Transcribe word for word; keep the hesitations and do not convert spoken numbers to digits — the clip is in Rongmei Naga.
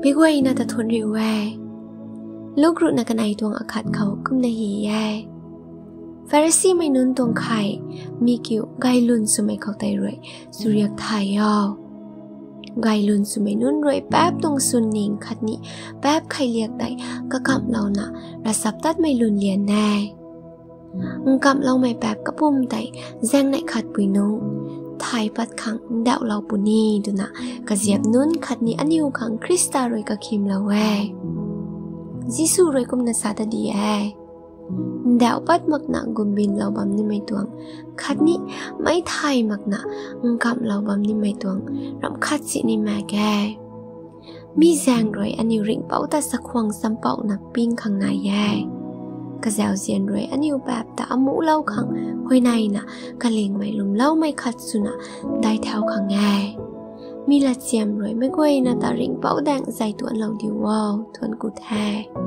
Meic guayna ta thuanc riu e. Luk ruhna kanei tuang akhat khou kumna hei e: Pharisimei nunc tuang khay, mi kiu gaylwn swmei khou tei rui swriak thay o. Gaylwn swmei nunc rui paap tuang swn ning khatni paap kheiliak tei kakamhlouna ravchaptatmei lwnlian e. Nkamhloumei paap kapwm tei zaeng neih khatpui nungc thay pat khang ndauhlou puni twna kaziap nunc khatni aniu khang Khrista rui kakhimlou e. Jisu rui kumna sa ta di e: Ndauh pat makna gumbinlou bam nimei tuang khatni meic thay makna nkamhlou bam nimei tuang ramh khat sini mak ge. Mi zaeng rui aniu ringhpouc ta chakhwang champouhna ping khang nai e. Kazauzian rui aniu paap ta amuhlou khang huayneyna kalingmei lwmloumei khat swna daic thau khang e. Mi latsiam rui meic guayna ta ringhpouc daeng zay tuanlou diu o. Thuanc ku the.